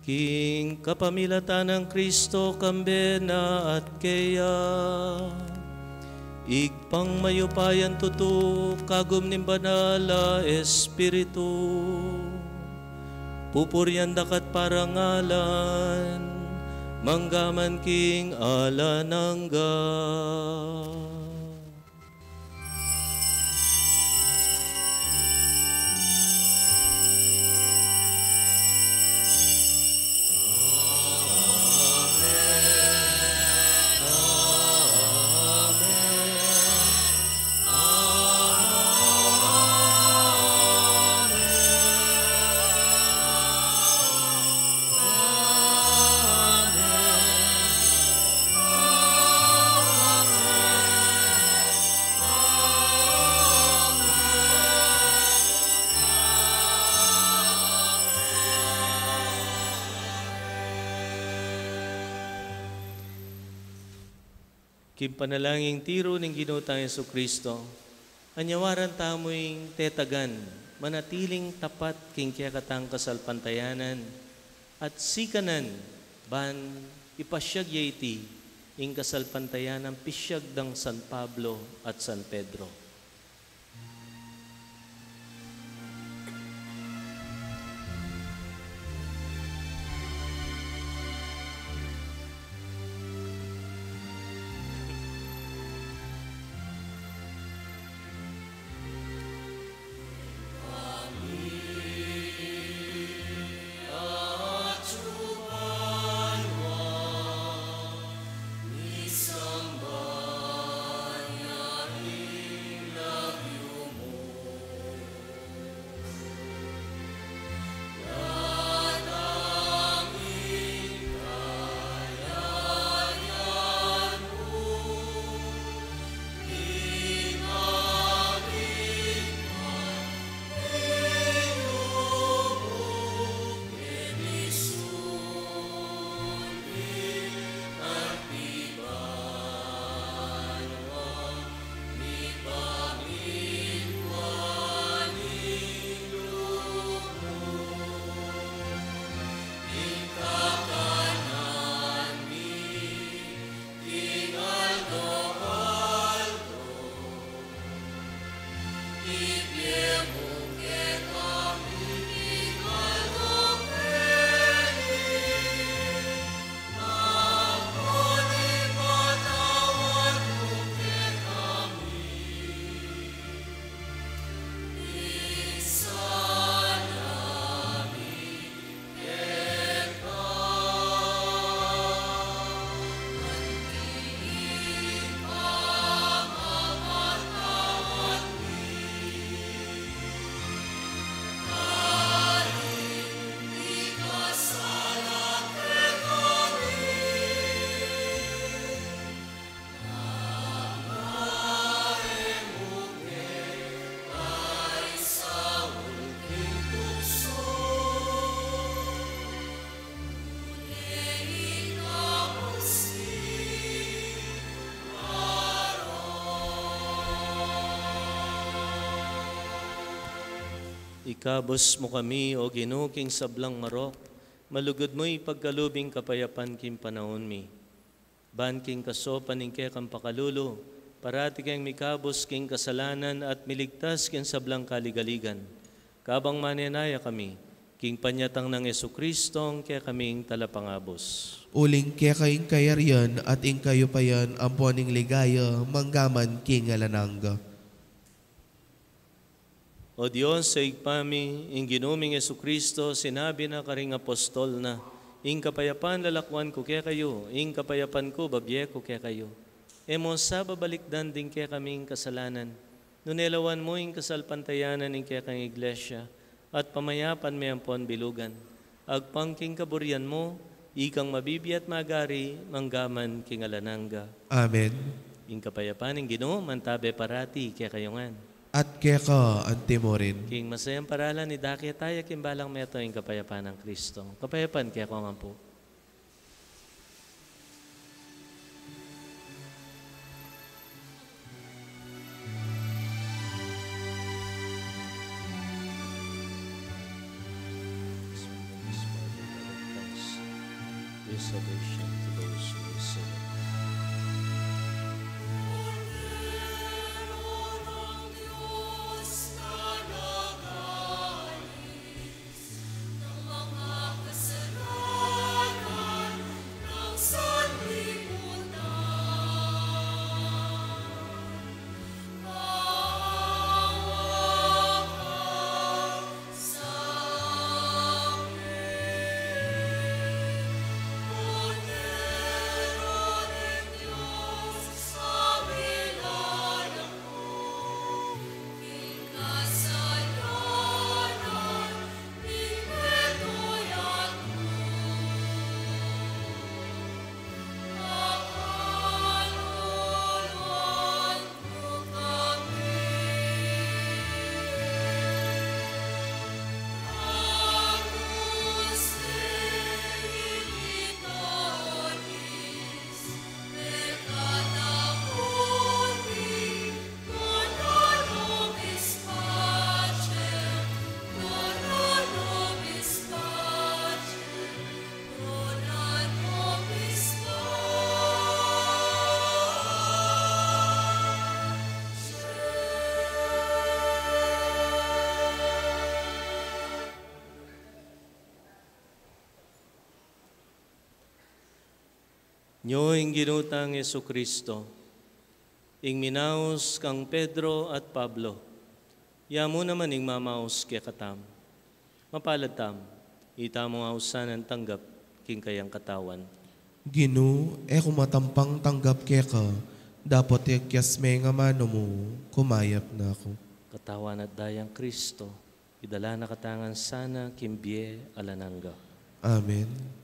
King kapamilatan nang Kristo, kambe na at keya, Ibpang mayupayang tutu, kagum ning Banal a Espiritu, pupurian da ka at parangalan, mangga man king alang angga. King panalangin tiru ning Ginu tang Jesucristo, anyawaran tamu ing tetagan, manatiling tapat king kekatang kasalpantayanan, at sikanan ban ipasyag ya iti ing kasalpantayanan pisyag dang San Pablo at San Pedro. Kabus mu kami, O Ginu, king sablang marok, malugud mu ipagkalub ing kapayapan king panaun mi. Ban king kasaupan ning kekang pakalulu, parati keng mikabus king kasalanan at miligtas king sablang kaligaligan. Kabang manenaya kami, king panyatang nang Jesucristo, ing kekaming talapangabus. Uling keka ing kayarian at ing kayupayan ampo ning ligaya, manggaman king alang angga. O Dios, Ibpa mi, ing Ginu ming Jesucristo, sinabi na karing apostol na, "Ing kapayapan lalakwan ku kekayu, ing kapayapan ku babie ku kekayu." E mu sa babalikdan ding kekaming kasalanan, nune lawan mu ing kasalpantayanan ning kekang Iglesia, at pamayapan me ampon bilugan. Agpang king kaburian mu, ikang mabibie at magari, manggaman king alang angga. Amen. Ing kapayapan ning Ginu, mantabe parati kekayu ngan. At keka antimurin. King masayang paralan, idake taya king balang meto ing kapayapan nang Kristo. Kapayapan kekayu ngan pu. Salvation to those who receive it. Nyo ing Ginu tang Jesucristo, ing minaus kang Pedro at Pablo, ya mu naman ing mamaus kekatamu. Mapalad tamu, itamu ausan a tanggap king kayang katawan. Ginu, e ku matampang tanggap keka, dapot ikyas me ing amanu mu, kumayap na ku. Katawan at dayang Kristo, idala na katamu ngan sana king bie alang angga. Amen.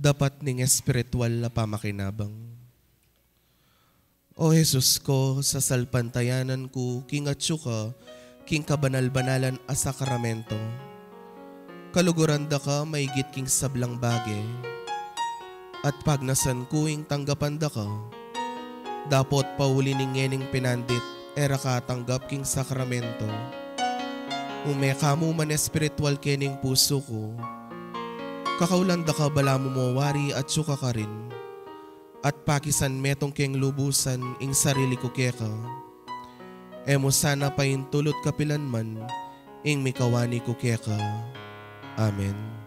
Dapat ning espiritual a pamakinabang. O Jesus ko, sasalpantayanan ku king atsu ka king kabanal-banalan a sakramento. Kaluguran da ka maigit king sablang bage, at pagnasan ku ing tanggapan da ka. Dapot pauli ning ngening pinandit, e ra ka tanggap king sakramento. Ume ka mu man espiritual kening pusu ku. Kakaulan da ka balamu mo wari atsu ka karin, at pakisan metung keng lubusan ing sarili ku keka. E mu sana paintulut kapilan man ing mikawani ku keka. Amen.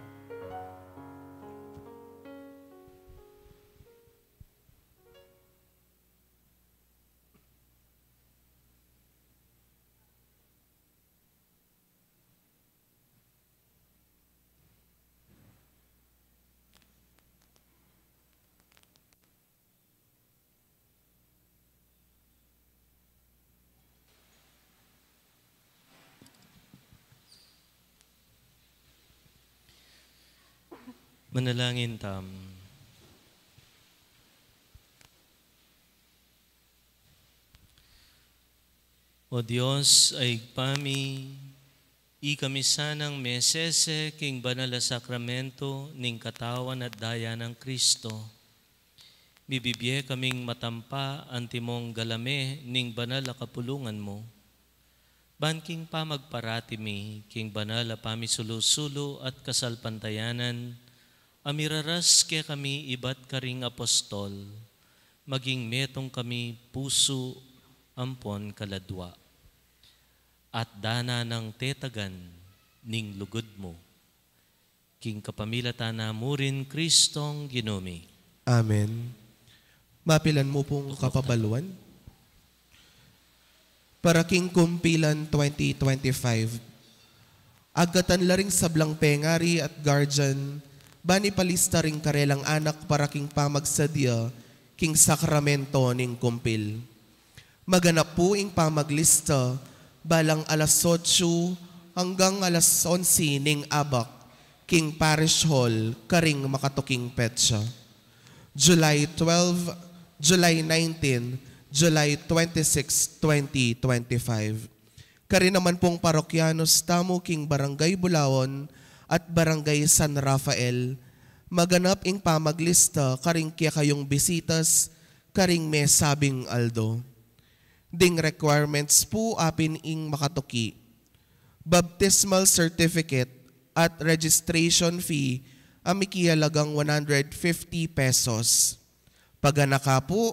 Manalangin tamu. O Dios a Ibpa mi, ikami sanang mesese king banal a sakramento ning katawan at daya nang Kristo. Bibibie kaming matampa antimong galame ning banal a kapulungan mu. Ban king pamagparati mi king banal a pamisulu-sulu at kasalpantayanan, a miraras kekami ibat karing apostol, maging metung kami pusu ampon kaladua, at dana nang tetagan ning lugud mu. King kapamilatan na mu rin Kristong Ginu mi. Amen. Mapilan mu pung kapabaluan. Para king kumpilan twenty twenty-five, agkatan la ring sablang pengari at guardian, ban ipalista ring karelang anak para king pamagsadya king sakramento ning kumpil. Maganap pu ing pamaglista balang alas otso anggang alas onse ning abak king Parish Hall karing makatuking petsa, July twelve, July nineteen, July twenty-six, twenty twenty-five. Karin naman pung parokyanos tamu king Barangay Bulaon at Barangay San Rafael, maganap ing pamaglista karing kekayung bisitas karing mesabing aldo. Ding requirements pu apin ing makatuki: baptismal certificate at registration fee a mikialagang one hundred fifty pesos. Paganaka pu,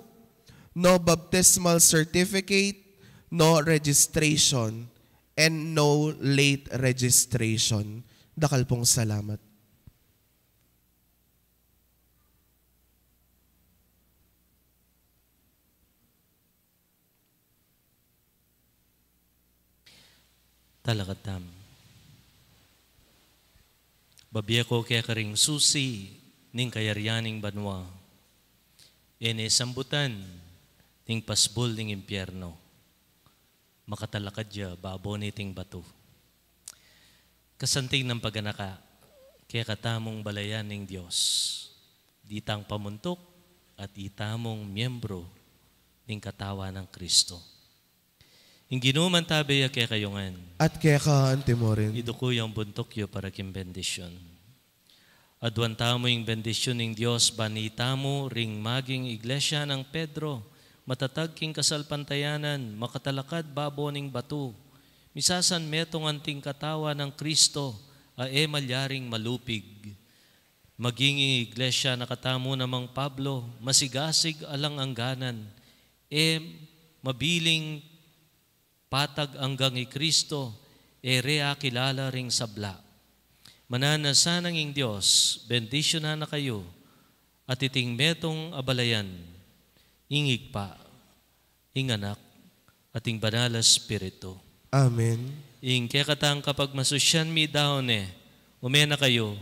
no baptismal certificate, no registration, and no late registration. Dakal pung salamat. Talakad tamu. Babie ku keka ring susi ning kayarian ning banua, e ne sambutan ning pasbul ning impierno. Makatalakad ya babo niting batu. Kasanting nang paganaka kekatamung balayan ning Dios, ditang pamuntuk at itamung miyembro ning katawan nang Kristo. Ing Ginu mantabe ya kekayu ngan. At keka anti mu rin. Iduku yu ing buntuk yu para king bendisyun. Aduan tamu ing bendisyun ning Dios ban itamu ring maging iglesia nang Pedro, matatag king kasalpantayanan, makatalakad babo ning batu, misasanmetung anting katawan nang Kristo, a e malyaring malupig. Maging ing iglesia na katamu namang Pablo, masigasig alang angganan, e mabiling patag anggang i Kristo, e re akilala ring sabla. Mananu na sanang ing Dios bendisyunan na kayu, at iting metung a balayan, ing Ibpa, ing Anak, at ing Banal a Espiritu. Amen. Ing kekatang kapagmasusyan midaun ne, ume na kayu,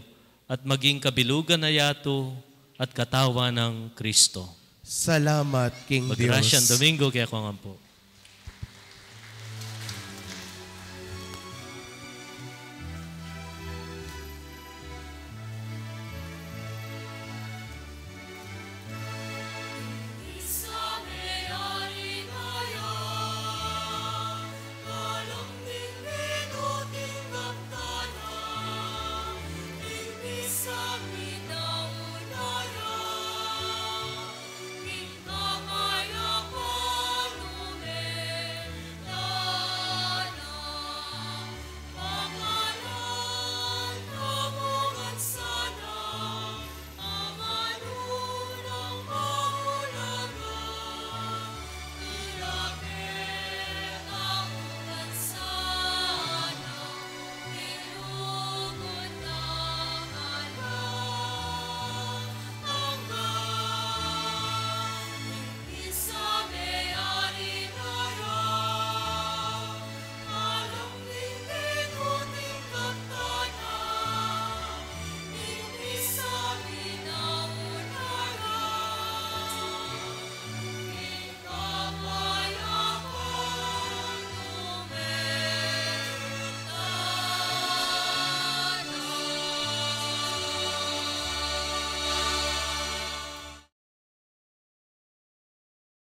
at maging kabilugan na yatu at katawan nang Kristo. Salamat king Dios. Magrasyang Domingo kekongan pu.